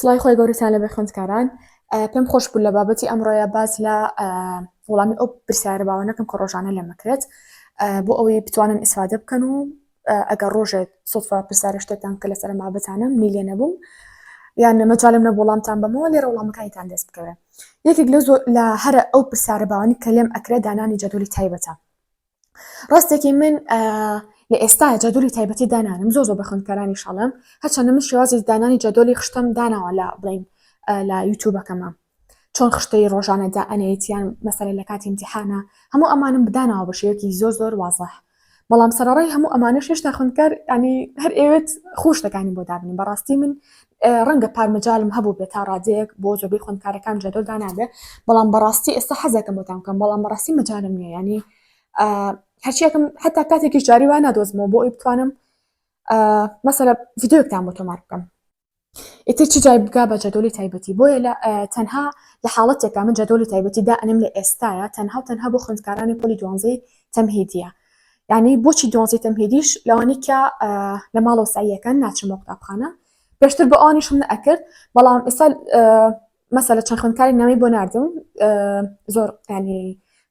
سڵاوی خوای گەورەتان لەبێ خوێندکاران پێم خۆش بوو لە بابەتی ئەمڕۆیە باس لە وەڵامی ئەو پرسیارە باوە نەکەم کە ڕۆژانە لێمەکرێت بۆ ئەوەی بتوانن ئیسفادە بکەن و ئەگەر ڕۆژێک سوتفە پرسیارە شتێکتان کە لەسەر بابەتانە منی لێ نەبووم یان مەجالم نەبوو وەڵامتان بەمەوە لێرە وەڵامەکانیتان دەست بکەوێ یەکێک لە زۆر لە هەرە ئەو پرسیارە باوانی کە لێم ئەکرێت دانانی جەدولی تایبەتە ڕاستێکی من لە ئێستا جەدولی تایبەتی دانانم زۆر زۆر بە خوێندکارانی شەڵم هەرچەندە من شێوازی دانانی جەدۆلی خشتم داناوە لە بڵین لە یوتیوبەکەمە چۆن خشتەی ڕۆژانە دائەنێیت یان مەسەلە لە کاتی امتحانە هەموو ئەمانم بداناوە بە شێوەیەکی زۆر زۆر وازح بەڵام سەرەڕای هەموو ئەمانەش هێشتا خوێندکار ینی هەر ئێوێت خۆشتەکانی بۆ دابنی بەڕاستی من ڕەنگە پار مەجالم هەبوو بێت تا ڕادەیەک بۆ زۆربەی خوێندکارەکان جەدۆل دانابێ بەڵام بەڕاستی ئێستا حەزەکەم بۆتان بکەم بەڵام بەڕاستی مەجالم نییە ینی هەرچیەکەم حتا کاتێکیش جاری وا نادۆزمەوە بۆ ئەوی بتوانم مەسەلە ڤیدیۆیەکتان بۆ تۆمار بکەم ئیتر چ جای بگا بە جەدۆلی تایبەتی بۆیە لە تەنها لە حاڵەتێکا من جەدۆلی تایبەتی دائەنێم لە ئێستایا تەنها و تەنها بۆ خوێندکارانی پۆلی دوانزەی تەمهیدیە یعنی بۆچی دوانزەی تەمهیدیش لەوانەی کە لە ماڵەوە سەعیەکەن ناچن بۆ قوتابخانە پێشتر بۆ ئەوانیشم نەئەکرد بەڵام ئێستا مەسەلە چەند خوێندکاری ناوی بۆ ناردم زۆر ینی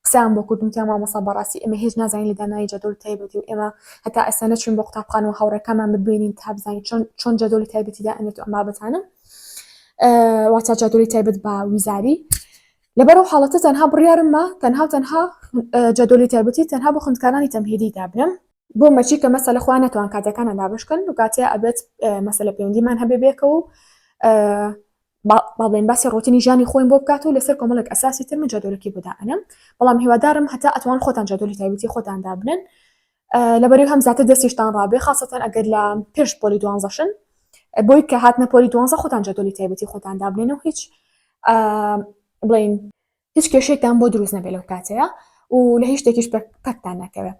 قسەیان بۆ کردم تیا مامۆستا بەڕاستی ئێمە هیچ نازانین لە دانانی جەدۆل تایبەتی و ئێمە هەتا ئێستا نەچوین بۆ قوتابخانە و هاوڕێکانمان ببینین تا بزانین چۆن چۆن جەدۆلی تایبەتی دائەنێت و ئەم بابەتانە واتە جەدۆلی تایبەت بە ویزاری لەبەر ئەو حاڵەتە تەنها بڕیارم ما تەنها و تەنها جەدۆلی تایبەتی تەنها بۆ خوێندکارانی تەمهیدی دابنێم بۆ مەچی کە مەسەلە خۆیان نەتوان کاتەکانیان دابەش کەن و کاتێ ئەبێت مەسەلە پەیوەندیمان هەبێ بێکەوە و با بڵێین باسی ڕۆتینی ژیانی خۆیم بۆ بکات و لەسەر کۆمەڵێک ئەساسی تر من جەدۆلەکی بۆ دائەنێم بەڵام هیوادارم هەتا ئەتوان خۆتان جەدۆلی تایبەتی خۆتان دابنێن لەبەری هەم زیاتر دەستیشتان ڕابێ خاصەتەن ئەگەر لە پێش پۆلی دوانزەشن بۆی کە هاتنە پۆلی دوانزە خۆتان جەدۆلی تایبەتی خۆتان دابنێن و هیچ بڵین هیچ کێشەیەکتان بۆ دروست نەبێت لەو کاتەیە و لە هیچ شتێکیش پەکتان نەکەوێت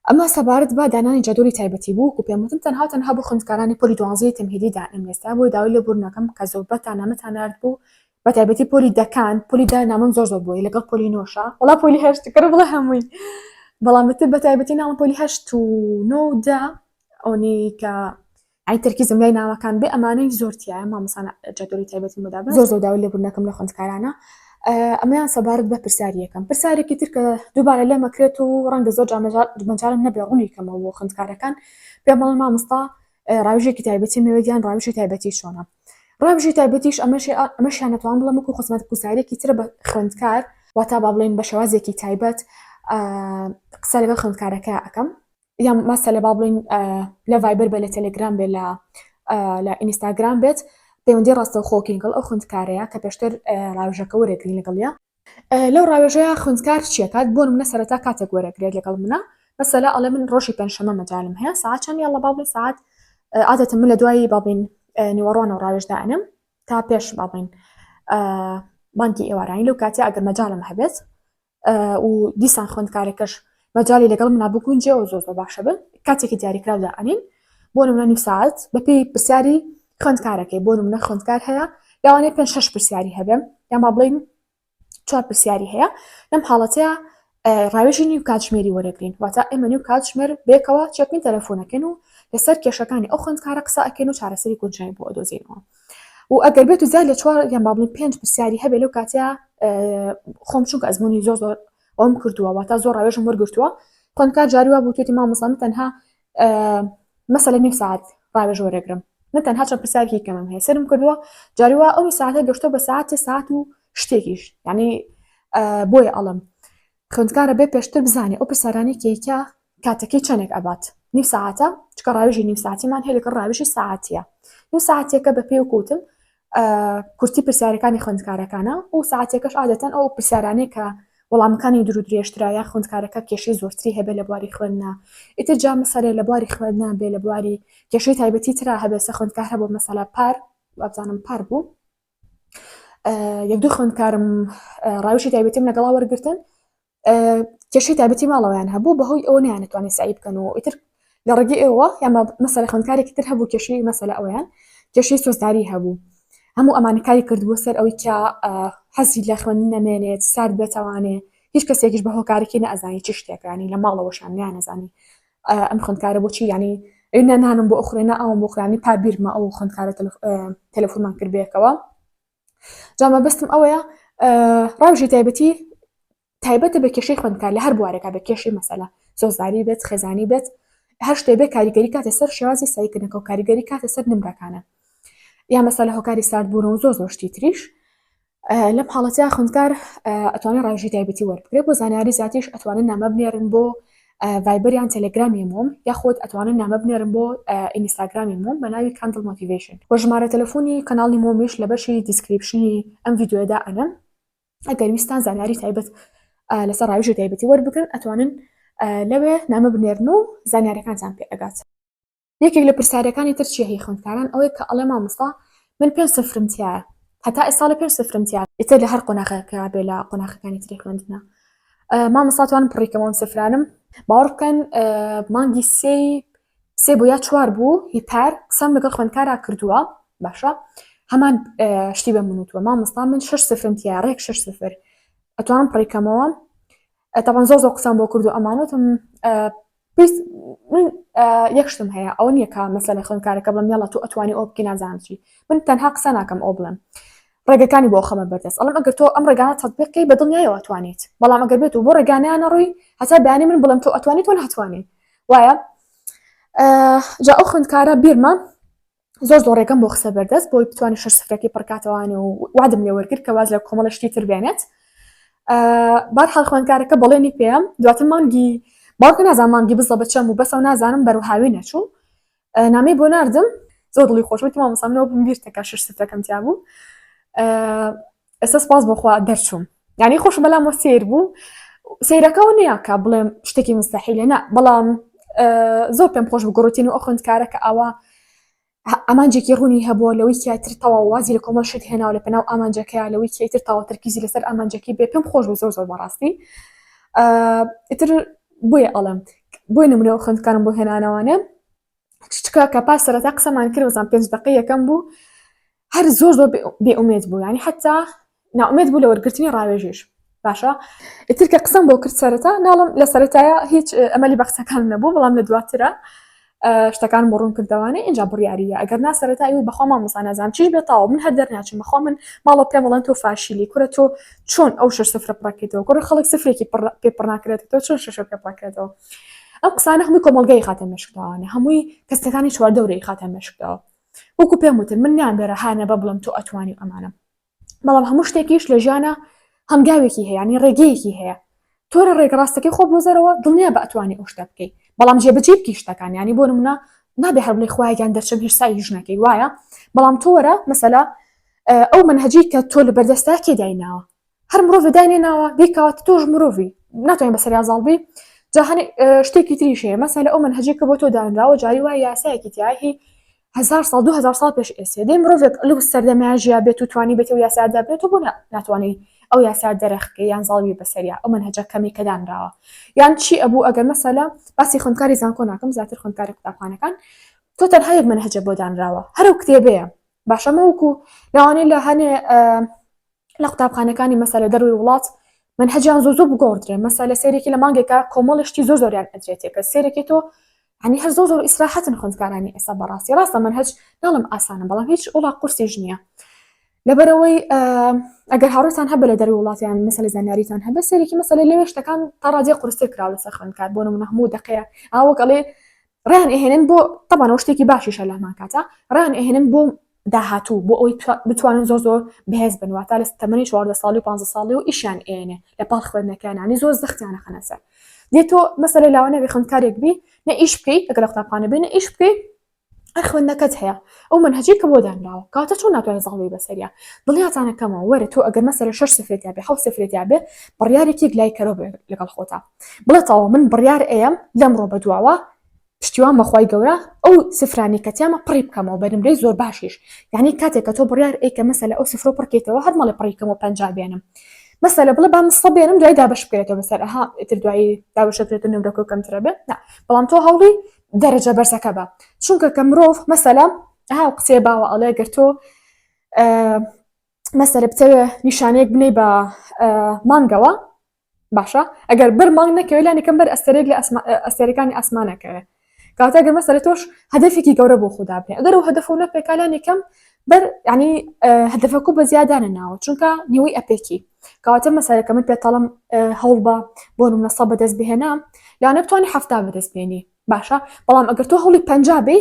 ئەمە سەبارەت بە دانانی جەدۆلی تایبەتی بوو و پێم وتن تەنها تەنها بۆ خوێندکارانی پۆلی دوانزەی تەمهیدی دانێم ئێستا بۆی داوای لێبوردنەکەم کە زۆربەتان نامەتان نارد بوو بە تایبەتی پۆلی دەکان پۆلی دە نامەم زۆر زۆر بووی لەگەڵ پۆلی نۆشە وەڵا پۆلی هەشت کەرە بڵێ هەمووی بەڵام بتر بە تایبەتی ناوم پۆلی هەشت و نۆ و دە ئەونی کە ئەی تەرکیزم لای ناوەکان بێ ئەمانەی زۆر تایە مامۆستا جەدوەلی تایبەتیم بۆ دابن زۆر زۆر داوای لێبوردنەکەم لە خوێندکارانە ئەمەیان سەبارەت بە پرسیاری یەکەم پرسیارێکی تر کە دووبارە لێمەکرێت و ڕەنگە زۆر جار مەجالم نەبێ ڕوونی کەمەوە بۆ خوێندکارەکان پێم بڵێن مامۆستا ڕاویژێکی تایبەتی مەوێت یان ڕاویژی تایبەتی چۆنە ڕاویژی تایبەتیش ئەمەش ئەمەشیان نەتوان بڵێم وەکو خزمەتگوزاریەکی ترە بە خوێندکار واتا با بڵێین بە شێوازێکی تایبەت قسە لەگەڵ خوێندکارەکە ئەکەم یان مەسەلە با بڵێین لە ڤایبەر بێت لە تەلەگرام بێت لە لە ئینستاگرام بێت پەیوەندی ڕاستەوخۆکەین لەگەڵ ئەو خوێندکارەیە کە پێشتر ڕاوێژەکە وەرەگرین لەگەڵیا لەو ڕاوێژەیە خوێندکار چیەکات بۆ نمونە سەرەتا کاتێک وەرەگرێت لەگەڵ منە مەسەلە ئەڵێ من ڕۆژی پێنجشەممە مەجالم هەیە ساعت چەند یاڵڵا با بڵێین ساعت عادەتەن من لە دوای با بڵێین نیوەڕۆنەوە ڕاوێژ دائەنێم تا پێش با بڵێین بانگی ئێوارانی لەو کاتێ ئەگەر مەجالم هەبێت و دیسان خوێندکارەکەش مەجای لەگەڵ منا بگونجێ و زۆر زۆر باشە بن کاتێکی دیاریکراو دائەنین بۆ نمونە نیو ساعت بەپێی پرسیاری خوێندکارەکەی بۆ نمونە خوێندکار هەیە لەوانەیە پێ شش پرسیاری هەبێ یان با بڵین چوار پرسیاری هەیە لەم حاڵەتەیە ڕاوێژی نیو کاتژمێری وەرەگرین واتە ئێمە نیو کاتژمێر بێکەوە چێکین تەلەفۆنەکەن و لەسەر کێشەکانی ئەو خوێندکارە قسە ئەکەین و چارەسەری گونجاوی بۆ ئەدۆزینەوە و ئەگەر بێت و زیاد لە چوار یان با بڵێین پێنج پرسیاری هەبێ لەو کاتەیە خۆم چونکە ئەزمموی زۆر زۆر ئەوم کردووە واتا زۆر ڕاوێژم وەرگرتووە خوێندکار جاری وا بوو توێتی مامۆستا من تەنها مەسەلە نیو ساعت ڕاوێژ وەرەگرم من تەنها چەند پرسیارێکی کەمم هەیە سەرم کردووە جاری وا ئەو ساعتە گەشتۆ بە ساعت ساعت و شتێکیش یعنی بۆیە ئەڵم خوێندکارە بێ پێشتر بزانێ ئەو پرسیارانەی کەیکە کاتەکەی چەندێک ئەبات نیو ساعتە چکە ڕاوێژی نیو ساعتیمان هەیە لەگەڵ ڕاوێژی ساعتیە نیو ساعتێکە بە پێی وکوتم کورتی پرسیارەکانی خوێندکارەکانە و ساعتێکەش عادەتەن ئەو پرسیارانەی کە وەڵامەکانی دوور و درێژترە یا خوێندکارەکە کێشەی زۆرتری هەبێ لە بواری خوێندنا ئیتر جا مەسەلە لە بواری خوێندنا بێ لە بواری کێشەی تایبەتی ترا هەبێ سە خوێندکار هەبوو مەسەلە پار وابزانم پار بوو یەک دوو خوێندکارم ڕاویشی تایبەتیم لەگەڵا وەرگتن کێشەی تایبەتی ماڵەوەیان هەبوو بەهۆی ئەوە نیانەتوانی سعی بکەن و ئیتر لە ڕێگەی ئێوە یاما مەسەلە خوێندکارێکی تر هەبوو کێشەی مەسەلە ئەویان کێشەی سۆزداری هەبوو هەموو ئەمانە کاری کردبوو سەر ئەوەی کە حەزی لە خوێندن نەمێنێت سارد بێتەوانێ هیچ کەسێکیش بە هۆکارێکی نەئەزانی چ شتێکانی لە ماڵەوەشان نیانەزانی ئەم خوێندکارە بۆچی ینی. ئەی نە نانم بۆ ئەخورێ نە ئاوم بۆ خورانی پار بیرمە ئەو خوێندکارە تەلەفۆنمان کرد بەیەکەوە جا مەبەستم ئەوەیە ڕاوژی تایبەتی تایبەتە بە کێشەی خوێندکار لە هەر بوارێکا بێت کێشەی مەسەلە سۆزداری بێت خێزانی بێت هەر شتێ بێ کاریگەری کاتە سەر شێوازی سایکردنەکە و کاریگەری کاتە سەر نمرەکانە یا مەسەلە هۆکاری ساردبوونەوە زۆر زۆر شتی تریش لەم حاڵەتیا خوندکار ئەتوانێت ڕاژی تایبەتی وەربگرێت بۆ زانیاری زیاتریش ئەتوانن نامە بنێرن بۆ ڤایبەر یان تەلەگرامی مۆم یاخود ئەتوانن نامە بنێرن بۆ ئینستاگرامی مۆم بە ناوی کاندڵ motivation وە ژمارە تەلەفۆنی کەناڵی مۆمیش لە بەشی description ی ئەم ڤیدیۆیەدا ئەنەم ئەگەر ویستان زانیاری تایبەت لەسەر ڕاویژی تایبەتی وەربگرن ئەتوانن لەوێ نامە بنێرن و زانیارەکانتان پێ ئەگات. یەکێک لە پرسیارەکانی تر چیە هی خوێندکاران ئەوەیە کە ئەڵێ مامۆستا من پێنج سفرم تیایە هەتا ئێستا لە پێنج سفرم تیایە ئیتر لە هەر قۆناغێکا بێ لە قۆناغەکانی تری خوێندنە مامۆستا توانم پڕی کەمەوە سفرانم باوەڕ بکەن مانگی سێی سێ بۆ یا چوار بوو هی پار قسەم لەگەڵ خوێندکارا کردووە باشە هەمان شتی بە من وتووە مامۆستا من شش سفرم تیا ڕێک شش سفر ئەتوانم پڕی کەمەوە تەبان زۆر زۆر قسەم بۆ کردو ئەمانوتم من یەک شتم هەیە ئەوە نییە کە مەسەلە خوێندکارەکە بڵێم یاڵا تۆ ئەتوانی ئەو بکەی نازانم چی من تەنها قسە ناکەم ئەو بڵێم ڕێگەکانی بۆ خەمە بەردەست ئەڵم ئەگەر تۆ ئەم ڕێگانە تەطبیق کەی بە دڵنیایەوە ئەتوانیت بەڵام ئەگەر بێت و بۆ ڕێگانیان نەڕۆی هەتا بەیانی من بڵێم تۆ ئەتوانی تۆ ناتوانی وایە جا ئەو خوێندکارە بیرمە زۆر زۆر ڕێگەم بۆ خسە بەردەست بۆی بتوانێت شەش سفرەکەی پڕکاتەوانێ و وادم لێ وەرگر کە واز لە کۆمەڵە شتی تر بێنێت بارحاڵ خوێندکارەکە بەڵێنی پێم دواتر مانگی باوکە نازانم مانگی بزە بەچەم و بەسەو نازانم بەرەو هاوی نەچوو نامەی بۆ ناردم زۆر دڵی خۆش وتی مامۆستا منەوە بم بیرتە کە شش سفرەکەم تیا بوو ئێستا سپاس بۆ خوا دەرچووم یعنی خۆش بەلامەوە سیر بوو سیرەکەەوە نییە کە بڵێم شتێکی مستحیلە نا بەڵام زۆر پێم خۆش بوو گڕوتین و ئەو خوێندکارە کە ئاوا ئامانجێکی ڕوونی هەبووە لەوەی کاتر تەواو وازی لە کۆمەڵ شت هێناوە لە پێناو ئامانجەکەیا لەوەی کەیتر تەواو تەرکیزی لەسەر ئامانجەکەی بێ پێم خۆش بوو زۆر زۆر بەڕاستی ئیتر بۆیە ئەڵێم بۆی نمونە ئەو خوێندکارم بۆ هێنانەوانێ چکە کە پاش سەرەتا قسەمان کرد وزان پێنج دقەی یەکەم بوو هەر زۆر زۆر بێئومێد بوو یعنی حتا ناومێد بوو لە وەرگرتنی ڕاوێژیش باشە ئیتر کە قسەم بۆ کرد سەرەتا ناڵم لە سەرەتایە هیچ ئەمەلی بە قسەکان نەبوو بەڵام لە دواترە شتەکان بۆ ڕوون کردەوانێ اینجا بڕیاریە ئەگەر نا سەرەتا ئەوی بەخوا مامۆستا نازانم چیش بێ تاوە من هەر دەرناچم بەخوا من ماڵەوە پێم ئەڵێن تۆ فاشیلی کورە تۆ چۆن ئەو شەش سفرە پڕەکەیتەوە کوڕە خەڵک سفرێکی پێ پڕ ناکرێت تۆ چۆن شەشە پێ پڕکرێتەوە ئەم قسانە هەمووی کۆمەڵگەی خاتە مێشکداوانە هەمووی کەسەکانی چواردەورەی خاتە مێشکداوە وەکو پێم وتن من نامێ ڕەها نەبە بڵێم تۆ ئەتوانی و ئەمانە بەڵام هەموو شتێکیش لە ژیانە هەنگاوێکی هەیە ینی ڕێگەیەکی هەیە تۆ لە ڕێگە ڕاستەکەی خۆ بۆزەرەوە دڵنیا بە ئەتوانی ئەو شتە بکەی بەڵام جێبەجێ بکەی شتەکان ینی بۆ نمونە نابێ هەر بڵێ خوایە گیان دەرچم هیچ سای هیچ نەکەی وایە بەڵام تۆ وەرە مەسەلە ئەو مەنهەجی کە تۆ لە بەردەستا کێ دایناوە هەر مرۆڤ داینێناوە دیکەوە تۆش مرۆڤی ناتوانین بەسەریا زاڵ بی جا هەنێ شتێکی تریش هەیە مەسەلە ئەو مەنهەجی کە بۆ تۆ دانراوە جاری وایە یاسایەکی تیا هی هەزار ساڵ 2000 ساڵ پێش ئێستێ دەی مرۆڤێک لەو سەردەمەیا ژیا بێت و توانی بێت ئەو یاسا دابنێت تۆ بۆ ناتوانی ئەو یاسا دەرەخکەی یان زاڵ بی بەسەریا ئەو مەنهەجە کەمی کە دانراوە یان چی ئەبوو ئەگەر مەسەلە باسی خوێندکاری زانکۆ ناکەم زیاتر خوێندکاری قوتابخانەکان تۆ تەنها یەک مەنهەجە بۆ دانراوە هەر ئەو کتێبەیە باشە مە وەکو لەوانەیە لە هەنێ لە قوتابخانەکانی مەسەلە دەروی وڵات منهەجیان زۆر زۆر بگۆڕدرێ مەسەلە سێرێکی لە مانگێکا کۆمەڵی شتی زۆر زۆریان ئەدرێتێ کە سێرێکی تۆ هەنی هەر زۆر زۆر ئیسراحەتن خوندکارانی ئێستا بەڕاستی ڕاستە منهەج ناڵم ئاسانە بەڵام هیچ وڵا قورسیش نییە لەبەرەوەی ئەگەر هاوڕێتان هەبە لە دەروی وڵاتیان مەسەلە زانیاریتان هەبێ سێرێکی مەسەلە لەوێ شتەکان تا ڕادەیە قورستر کراوە لەسەر خوێندکار بۆ نمونە هەموو دەقەیە ئاوەک ئەڵێ ڕێیان ئەهێنن بۆ تەبعەن ئەوە شتێکی باشیشە لە هەمان کاتا ڕێیان ئەهێنن بۆ داهاتوو بۆ ئەوەی بتوانن زۆر زۆر بەهێز بن واتە لە تەمەنی 14 ساڵی و 15 ساڵی و ئیشیان ئێنێ لە پاڵ خوێندنەکەیان ینی زۆر زەختیان ئەخەنە سەر دێ تۆ مەسەلە لاوانە خوێندکارێک بی نە ئیش بکەی ئەگەر لە قوتابخانە بێ نە ئیش بکەی هەر خوێندنەکەت هەیە ئەو مەنهەجەی کە بۆ دانراوە کەواتە چۆن ناتوانێت زاڵ بی بەسەریا دڵنیاتانەکەمەوە وەرە تۆ ئەگەر مەسەلە شەش سفرێتیا بێ حەوت سفرێتیا بێ بڕیارێکی یەکلایی کەرەوە بێ لەگەڵ خۆتا بڵێ تەواو من بڕیار ئەیەم لەمڕۆ بەدواوە پشتیوان بەخوای گەورە ئەو سفرانی کە تیامە پڕی بکەمەوە بە نمرەی زۆر باشیش یعنی کاتێک کە تۆ بڕیار ئەی کە مەسەلە ئەو سفرە پڕکەیتەوە هەر مەڵێ پڕی کەمەوە 50 بێنم مەسەلە بڵێ با من سە بێنم دوای دابەش بکرێتەوە بەسەر ئەها ئیتر دوایی دابەش بکرێت و نمرەکە کەمترە بێ نا بەڵام تۆ هەوڵی دەرەجە بەرزەکە بە چونکە کە مرۆڤ مەسەلە ئەها قسەیە باوە ئەڵێ گەر تۆ مەسەلە بتەوێ نیشانەیەک بنەی بە مانگەوە باشە ئەگەر بەر مانگ نەکەوێت لانی کەم بەر ئەستێرەیەک لە ئەستێرەکانی ئاسمانەکەوێ. کەواتە گەر مەسەلە تۆش هەدەفێکی گەورە بۆ خۆ دابنێ ئەگەر ئەو هەدەفە و نەپێکا لانی کەم بەر یعنی هەدەفەکو بە زیادانە ناوە چونکە نیوەی ئەپێکی کەواتە مەسەلە کە من پێتەڵم هەوڵ بە بۆ نمونە سە بەدەست بهێنا لەوانە بتوانانی هەفتا بەدەست بێنی باشە بەڵام ئەگەر تۆ هەوڵی پ بێ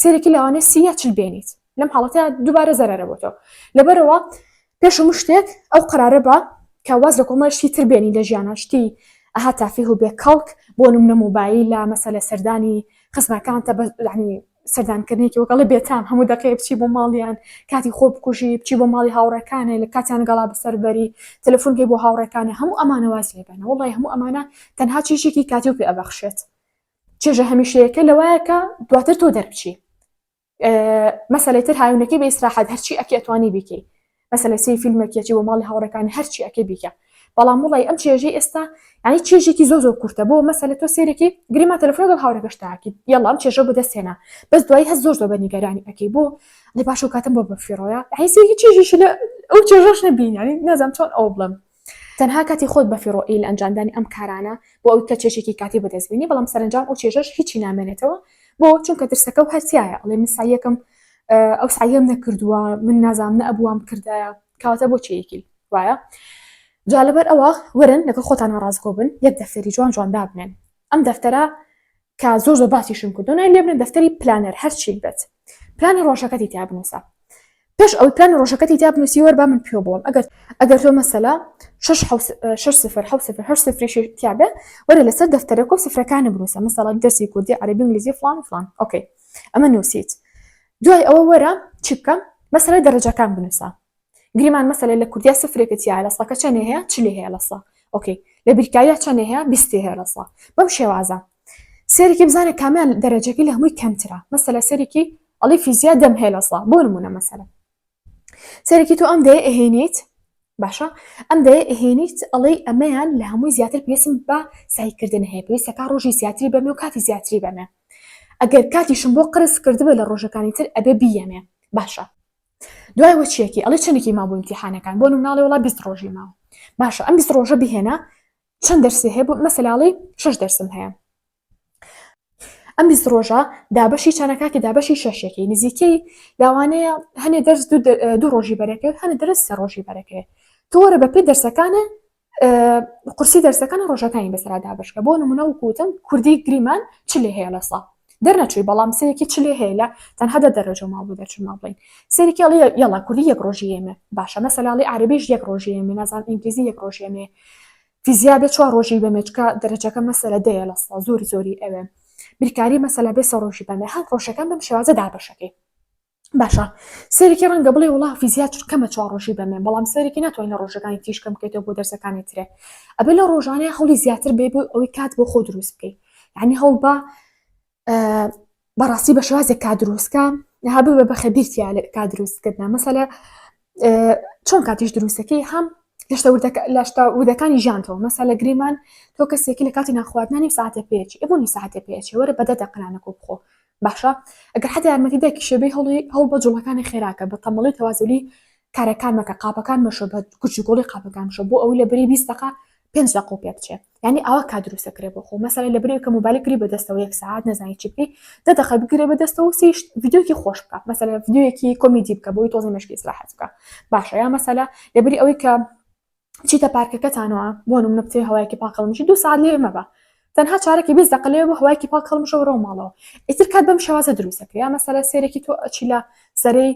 سێرێکی لەوانەیە سی یا چل بێنیت لەم حاڵەتە دووبارە زەرەرە بۆ تۆ لەبەرەوە پێش هەموو شتێک ئەو قەرارە بە کە واز لە کۆمەڵ شتی تر بێنی لە ژیانە شتی ئەها تافیه و بێ کەڵک بۆ نمونە مۆبایلە مەسەلە سەردانی خزمەکانتە بە یعنی سەردانکردنێکی وەکەڵێ بێتام هەموو دەقەیە بچی بۆ ماڵیان کاتی خۆ بکوژی بچی بۆ ماڵی هاوڕێکانێ لە کاتیان گەڵا بەسەر بەری تەلەفۆن کەی بۆ هاوڕێکانێ هەموو ئەمانە واز لێبێنە وەڵی هەموو ئەمانە تەنها چێژێکی کاتی و پێ ئەبەخشێت چێژە هەمیشەیەکە لەوایە کە دواتر تۆ دەربچی مەسەلەی تر هاوینەکەی بە ئیسراحەت هەرچی ئەکی ئەتوانی بیکەی مەسەلە سەی فیلمێک یەکی بۆ ماڵی هاوڕێکانی هەرچی ئەکەی بیکە بەڵام وڵی ئەم چێژەی ئێستا یعنی چێژێکی زۆر زۆر کورتە بۆ مەسەلە تۆ سێرێکی گریما تەلەفۆن لەگەڵ هاوڕێکەش تاکی یەڵا ئەم چێژە بەدەست هێنا بەس دوایی هەست زۆر زۆر بە نیگەرانی ئەکەی بۆ ئەڵێ باشە و کاتم بۆ بەفیڕۆیە یعنی سێرێکی چێژیشی لە ئەو چێژەش نەبینی یعنی نازانم چۆن ئەوە بڵێم تەنها کاتی خۆت بەفیڕۆ ی لە ئەنجامدانی ئەم کارانە بۆ ئەوی کە چێژێکی کاتی بەدەست بێنی بەڵام سەرەنجام ئەو چێژەش هیچی نامێنێتەوە بۆ چونکە ترسەکە و هەر تیایە ئەڵێ من سعیەکەم ئەو سعیەم نەکردووە من نازانم نەئەبووام کردایە کەواتە بۆ چێیەکی وایە جا لەبەر ئەوە وەرن لەگەڵ خۆتان ڕاستگۆ بن یەک دەفتەری جوان جوان دابنێن ئەم دەفتەرە کە زۆر زۆر باسیشم کردو ناوی لێبنە دەفتەری planner هەرچیک بێت پلانی ڕۆژەکەتی تیا بنووسە پێش ئەوەی پلانی ڕۆژەکەتی تیا بنووسی وەر با من پێ بڵێم ئەگەر ئەگەر تۆ مەسەلە 6 صفر 7 صفر 8 صفریش تیا بێ وەرە لەسەر دەفتەرەکە و سفرەکانی بنووسە مەسەڵە دەرسی کوردی عەرەبی ئینگلیزی فلان و فلان okay ئەمە نووسیت دوای ئەوە وەرە چی بکە مەسەلە دەرەجەکان بنووسە گریمان مەسەلە لە کوردیا سفرێکت تیایە لە سەکە چەنێ هەیە چلی هەیە لە سە okay لە بیرکاریە چەنێ هەیە بیستی هەیە لە سە بەم شێوازە سێرێکی بزانە کامیان دەرەجەکەی لە هەمووی کەمترە مەسەلە سێرێکی ئەڵی فیزیا دەم هەیە لە سە بۆ نمونە مەسەلە سێرێکی تۆ ئەم دەیە ئەهێنیت باشە ئەم دەیە ئەهێنیت ئەڵێی ئەمەیان لە هەمووی زیاتر پێویستم بە سایکردن هەیە پێویستەکە ڕۆژی زیاتری بەمێ و کاتی زیاتری بەمێ ئەگەر کاتیشم بۆ قرس کردبێ لە ڕۆژەکانی تر ئەبێ بیەمێ باشە دوای وە چیەکی ئەڵێ چەندێکی مابوو ئیمتیحانەکان بۆ نمونە ئەڵێ وەڵا 20 ڕۆژی ماوە باشە ئەم 20 ڕۆژە بهێنە چەند دەرسی هەیە بۆ مەسەلاڵی شش دەرسم هەیە ئەم 20 ڕۆژە دابەشی چەنەکاکی دابەشی شەشێکی نزیکەی لاوانەیە هەنێ دەرس دوو ڕۆژی بەرەکەوێت هەنێ دەرس سێ ڕۆژی بەرەکەوێت تۆ وەرە بەپێی دەرسەکانە قورسی دەرسەکان ڕۆژەکانی بەسەرا دابشکە بۆ نمونە وکوتم کوردی گریمان چ لێ هەیە لە سا دەرنەچووی بەڵام سەیەکی چ لێ هەیە لە تەنها دە دەرەجە ماڵ بۆ دەرچوون ما بڵین سەیرێکی ئەڵێ یەڵا کوردی یەک ڕۆژی ئێمە باشە مەسەلاڵی عەرەبیش یەک ڕۆژی ئێمە نازانم ئینگلیزی یەک ڕۆژی ئێمە فیزیا بێ چوار ڕۆژی بەمێ چکە دەرەجەکە مەسەلە دەیە لە سا زۆری زۆری ئەوێ بیرکاری مەسەلە بێ سە ڕۆژی بەمێ هەر ڕۆژەکان بەم شێوازە دابەشەکەی باشە سەیرێکی ڕەنگە بڵێ وڵا فیزیا چ کەمە چوار ڕۆژی بەمێ بەڵام سەیرێکی ناتوانین لە ڕۆژەکانی تیش کەم بکەیتەوە بۆ دەرسەکانی ترێ ئەبێ لە ڕۆژانەیە هەوڵی زیاتر بێ بۆ ئەوەی کات بۆ خۆ دروست بکەی یعنی هەوڵ بە بەڕاستی بە شێوازێک کات دروستکە ها ببە بە خەبیرتیا لە کات دروستکردنا مەسەلە چۆن کاتیش دروستەکەی هەم لە شتە وردەکانی ژیانتەوە مەسەلە گریمان تۆ کەسێکی لە کاتی نانخواردنانی ساعتێ پێچی ئێ بۆ نیو ساعتێ پێچێ وەرە بە دە دەقە نانەکۆ بخۆ باشە ئەگەر حەتا یارمەتی دایکیشێ بێ هەوڵی هەوڵ بە جوڵەکانی خێراکە بە تەمەڵی و تەوازولی کارەکان مەکە قاپەکان مەشۆ بە گورج و گۆڵی قاپەکان مشۆ بۆ ئەوەی لە بری 20 دەقە پێنج دەقە پێ بچێ یعنی ئاوا کات دروستە کرێ بۆ خۆ مەسەلە لە بری کە مۆبایل گری بەدەستەوە یەک سەعات نەزانی چی بکەی دە دەقە بگرێ بەدەستەوە و سێ ڤیدیۆیەکی خۆش بکە مەسەلە ڤیدیۆیەکی کۆمیدی بکە بۆی تۆزێ مێشکی ئیسراحەت بکە باشە یا مەسەلە لە بری ئەوەی کە بچیتە پارکەکەتانەوە بۆ نمونە بچێ هەوایەکی پاک هەڵمژی دوو ساعت لێ مەبە تەنها چارەکی 20 دقە لێ بۆ هەوایەکی پاک هەڵمژە وەرەوە ماڵەوە ئیتر کات بەم شێوازە دروستەکە یا مەسەلە سێرێکی تۆ ئەچی لە سەرەی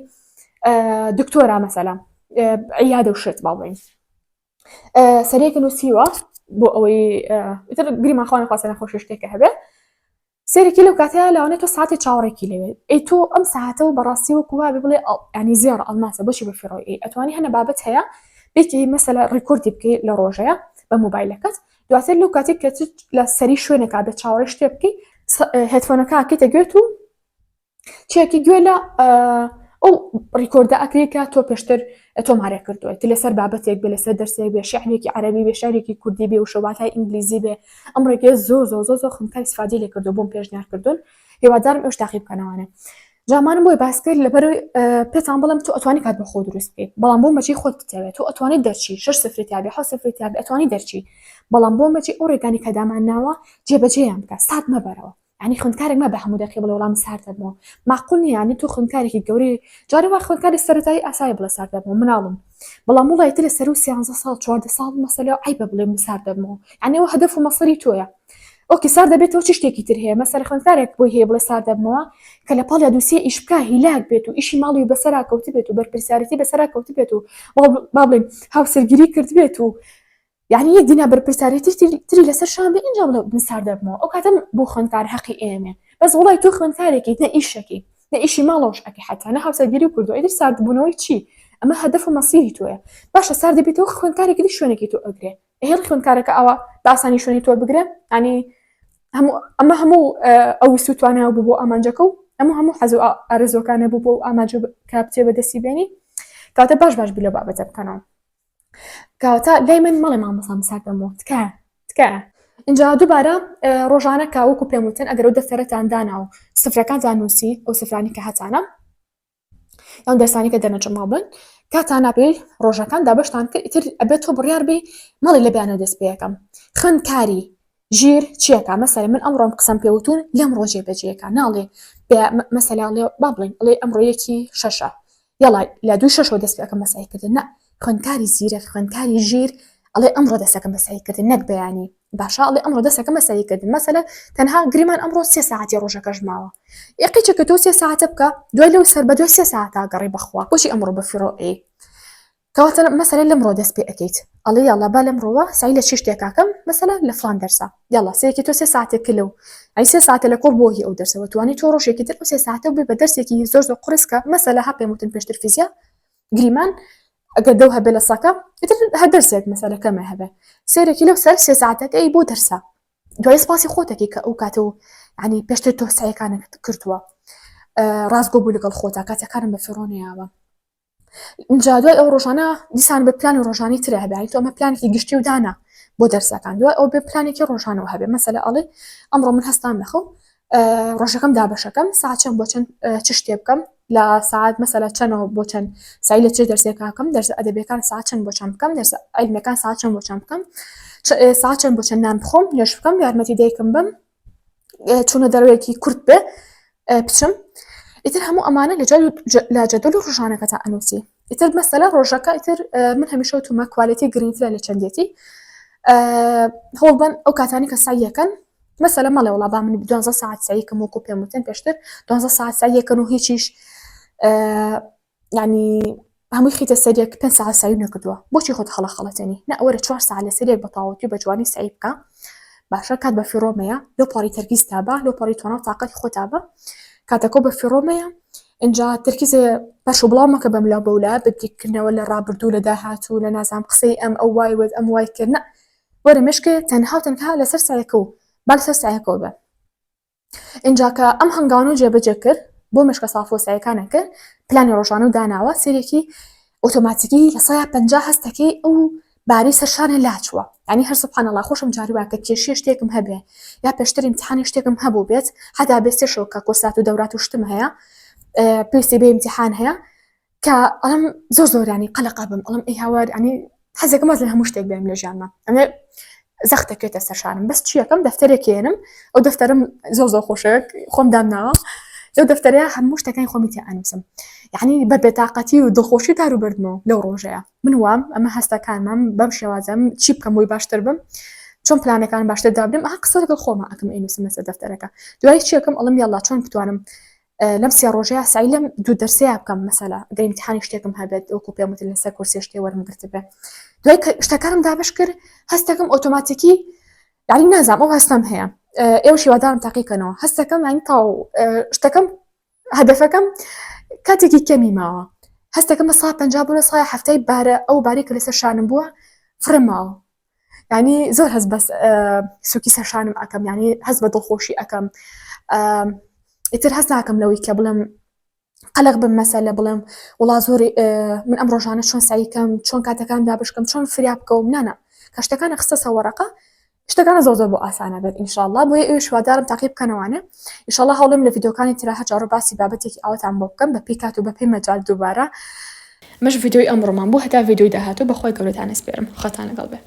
دکتۆرا مەسەلە عیادە و شت با بڵێین سەرەیەکە نووسیوە بۆ ئەوەی ئیتر گریمان خوا نەخواستە نەخۆشی شتێکە هەبێ سەیرێکی لەو کاتەیا لەوانەیە تۆ ساعتێ چاوەڕێکی لەوێ ئەی تۆ ئەم ساعتە و بەڕاستی وەکو وابێ بڵێ ینی زێڕ ئەڵماسە بۆچی بەفیڕۆی ئەی ئەتوانی هەنە بابەت هەیە بێتی مەسەلە record ی بکەی لە ڕۆژەیە بە مۆبایلەکەت دواتر لەو کاتێک کە لە سەری شوێنێکا بێت چاوەڕێ شتێ بکەی headphone ەکە ئەکەیتە گوێت و چێکی گوێ لە ئەو record ە ئەکرێ کە تۆ پێشتر تۆمارە کردووە تی لەسەر بابەتێک بێ لەسەر دەرسێک بێ شعرێکی عەرەبی بێ شعرێکی کوردی بێ وشە واتای ئینگلیزی بێ ئەم ڕێگەیە زۆر زۆر زۆر زۆر خوێندکار ئیسفادەی لێ کردووە بۆم پێشنیار کردوون هیوادارم ئێوەش تاقی بکەنەوانێ جامانم بۆی باس کرد لەبەر پێتان بڵێم تۆ ئەتوانی کات بە خۆ دروست بکەیت بەڵام بۆ مەچی خۆت بتەوێت تۆ ئەتوانی دەرچی شش سفری تابێ حەوت سفری تابێ ئەتوانی دەرچی بەڵام بۆ مەچی ئەو ڕێگانی کە دامان ناوە جێبەجێیان بکە سات مەبەرەوە. یعنی خوێندکارێک مە بە هەموو دەقی بڵێ وەڵام سارد دەبمەوە معقول نییە یعنی تۆ خوێندکارێکی گەورەی جارێ وا خوێندکاری سەرەتایی ئاسایی بڵێ سارد دەبمەوە مناڵم بەڵام وڵای تر لە سەرو 13 ساڵ 14 ساڵ مەسەلە عیبە بڵێ من سارد دەبمەوە یعنی ئەوە هەدەف و مەسەری تۆیە okay سارد دەبێتەوە چ شتێکی تر هەیە مەسەلە خوێندکارێک بۆی هەیە بڵێ سارد دەبمەوە کە لە پاڵیا دووسێ ئیش بکا هیلاک بێت و ئیشی ماڵی بەسەرا کەوتبێت و بەرپرسیارەتی بەسەرا کەوتبێت و با بڵێن هاوسەرگیری کردبێت و یانی یەک دینا بەرپرسیارێتی تری لەسەر شان بێ ئینجا بڵێ من سارد دەبمەوە ئەو کاتە بۆ خوێندکار هەقی ئێمێ بەس وڵای تۆ خوێندکارێکیت نە ئیشەکەی نە ئیشی ماڵەوەش ئەکەی حەتا نە هاوسەرگیری کردووە ئیتر ساردبوونەوەی چی ئەمە هەدەف و مەسیری تۆیە باشە سارد دەبیتەوە خوێندکارێکی دی شوێنێکی تۆ ئەگرێ ئەهێڵی خوێندکارەکە ئەوە بە ئاسانی شوێنی تۆ بگرێ ینی هەموو ئەمە هەموو ئەو ویست و توانای بوو بۆ ئامانجەکە و ئەمە هەموو حەز و ئارەزوەکانە بوو بۆ ئامانجە کە بچێ بەدەستی بێنی کاتە باش باش بیر لەو بابەتە بکەنەوە کەواتە لای من مەڵێ مامۆستا مساک دەمەوە تکایە تکایە اینجا دووبارە ڕۆژانە کە وەکو پێم وتن ئەگەر ئەو دەفتەرەتان دانا و سفرەکانتان نووسی ئەو سفرانی کە هەتانە یان دەرسانی کە دەرنەچم ماڵ بن کاتان نابێ ڕۆژەکان دابەشتان کرد ئیتر ئەبێت تۆ بڕیار بی مەڵێ لە بیانە دەست پێەکەم خوێندکاری ژیر چیەکە مەسەلە من ئەمڕۆم قسەم پێوتون لەم ڕۆژێ بەجێەکە ناڵێ مەسەلا با بڵێن ئەڵێ ئەمڕۆ یەکی شەشە یاڵا لە دوو شەشەوە دەست پێ ئەکەم بە سەعیکردن نا خوێندکاری زیرەک خوێندکاری ژیر ئەڵێ ئەمڕۆ دەستەکەم بە سەعیکردن نەک بەیانی باشە ئەڵێ ئەمڕۆ دەستەکەم بە سەعیکردن مەسەلە تەنها گریمان ئەمڕۆ سێ ساعەتی ڕۆژەکەش ماوە یەقیچەکە تۆ سێ ساعەتە بکە دوای لەو سەر بە دوای سێ ساعەتا گەڕی بەخوا بۆچی ئەمڕۆ بە فیڕۆ ئەی کەواتە مەسەلە لەمڕۆ دەست پێ ئەکەیت ئەڵێ یاڵا با لەمڕۆوە سەعی لە چی شتێکاکەم مەسەلە لە فڵان دەرسا یاڵا سەیەکی تۆ سێ ساعتێک کلە و ئەی سێ ساعتە لە کۆڵ بۆ هی ئەو دەرسەوە توانی تۆ ڕۆژێکی تر ئەو سێ ساعتە بێ بە دەرسێکی زۆر زۆر قورس کە مەسەلە ها پێم وتن پێشتر فیزیا گریمان ئەگەر دەو هەبێ لە ساکە ئیتر هەر دەرسێک مەسەلە کەمە هەبێ سێرێکی لەو سەر سێ ساعتەکە ئەی بۆ دەرسە دوای سپاسی خۆتەکەی کە ئەو کاتە و ینی پێشتر تۆ سعیەکانت کردووە ڕاستگۆ بوو لەگەڵ خۆتا کاتەکانم بە فیڕۆ نەیاوە اینجا دوای ئەو ڕۆژانە دیسان بە پلانی ڕۆژانی ترە هەبێ یانی تۆ ئەمە پلانێکی گشتی و دانا بۆ دەرسەکان دوای ئەو بێ پلانێکی ڕۆژانەوە هەبێ مەسەلە ئەڵێ ئەمڕۆ من هەستام لەخەو ڕۆژەکەم دابەشەکەم ساعت چەند بۆ چەند چ شتێ بکەم لە ساعت مەسەلە چەنەوە بۆ چەند سعی لە چ دەرسێکاکەم دەرسە ئەدەبیەکان ساعت چەند بۆ چەند بکەم دەرسە عیلمیەکان ساعت چەند بۆ چەند بکەم ساعت چەند بۆ چەند نان بخۆم نوێژ بکەم یارمەتی دایکم بم چوونە دەرەوەیەکی کورت بێ بچم ئیتر هەموو ئەمانە لە لە جەدۆل و ڕژانەکەتا ئەنووسی ئیتر مەسەلە ڕۆژەکە ئیتر من هەمیشە وتومە quality گرنگترە لە چەندێتی هەوڵبەن ئەو کاتانی کە سعیەکەن مەسەلە مەڵێ وڵا با من 12 ساعت سعیکەم وەکو پێم وتن پێشتر 12 ساعت سعیەکەن و هیچیش یعنی هەمووی خیتە سەریەک پێ ساعت سعی نەکردووە بۆچی خۆت هەڵە خەڵەتێنی نە ئەوەرە چوار ساعت لە سەریەک بە تەواوەتی بە جوانی سعی بکە باشە کات بە فیڕۆمەیە لۆ پەڕی تەرکیز تابە لۆ پەڕی توانا و تاقەتی خۆ تابە کاتەکە بە فیڕۆمەیە اینجا تەرکیزێ پەرش و بڵاو مەکە بەملا بەولا بەدیکردنەوە لە ڕابردوو لە داهاتوو لە نازام قسەی ئەم ئەو وای وت ئەم وای کرد نە وەرە مشکێ تەنها و تەنها لەسەر سعیەکە و با لەسەر سعیەکەوە بە ئینجا کە ئەم هەنگاوانە جێبەجێ کرد بۆ مشکە سافۆسایەکانە کرد پلانی ڕۆژانە و داناوە سێرێکی ئۆتۆماتیکی لە سەیا 50 هەستەکەی ئەو باری سەرشانە لاچووە ینی هەر سبحان الله خۆشم جاری وا کە کێشیە شتێکم هەبێ یا پێشتر ئیمتحانی شتێکم هەبوو بێت حتا بێ سێ شەو کە کۆرسات و دەورات و شتم هەیە پێویستی بە ئیمتحان هەیە کە ئەڵم زۆر زۆرانی قەلەقا بم ئەڵم ئەی هاوار ینی حەزێکم واز لە هەموو شتێک بێم لە ژیانمە ئەمێ زەخت دەکرێتە سەرشانم بەس چیەکەم دەفتەرێک هێنم ئەو دەفتەرم زۆر زۆر خۆشەوێت خۆم دامناوە لەو دەفتەرەیە هەموو شتەکانی خۆمی تیا ئەنووسم یعنی بە بێتاقەتی و دڵخۆشی دار و بردمەوە لەو ڕۆژەیە من وام ئەمە هەستەکانمم بەم شێوازەم چی بکەم بۆی باشتر بم چۆن پلانەکان باشتر دابنم ئەها قسە لەگەڵ خۆمە ئەکەم ئەینووسم لەسەر دەفتەرەکە دوای چیەکەم ئەڵم یاڵا چۆن بتوانم لەم سێ ڕۆژەیا سەعی لەم دوو دەرسەیا بکەم مەسەلا گەر ئیمتیحانی شتێکم هەبێت وەکو پێم وتن لەسەر کورسێ شتێ وەرم گرتبێ دوای کە شتەکانم دابەش کرد هەستەکەم ئۆتۆماتیکی یعنی نازانم ئەو هەستەم هەیە ئێوە هیوادارم تاقیکەنەوە هەستەکەم یعنی تاو شتەکەم هەدەفەکەم کاتێکی کەمی ماوە هەستەکەم لە سا 50 بوو لە سای هەفتای بارە ئەو بارەی کە لەسەر شانم بووە فڕێم ماوە یعنی زۆر هەست بە سوکی سەرشانم ئەکەم یعنی هەست بە دڵخۆشی ئەکەم ئیتر هەست ناکەم لەوەی کە بڵێم قەلق بم مەسەلە بڵێم وڵا زۆری من ئەم ڕۆژانە چۆن سعیکەم چۆن کاتەکان دابشکەم چۆن فریا بکەوم نانا کە شتەکانە خستە سەوەڕەقە شتەکانە زۆر زۆر بۆ ئاسانە بێت ئینشاءاللە بۆیە ئێوەش هیوادارم تاقی بکەنەوانێ ئینشاءاللە هەوڵێم لە ڤیدیۆکانی ترا هەر جارۆ باسی بابەتێکی ئاواتان بۆ بکەم بە پێی کات و بە پێی مەجال دووبارە. ئەمەش ڤیدیۆی ئەمڕۆمان بوو هەتا ڤیدیۆی داهاتوو بەخوای گەورەتان ئەسپێرم خواتان لەگەڵ بێ.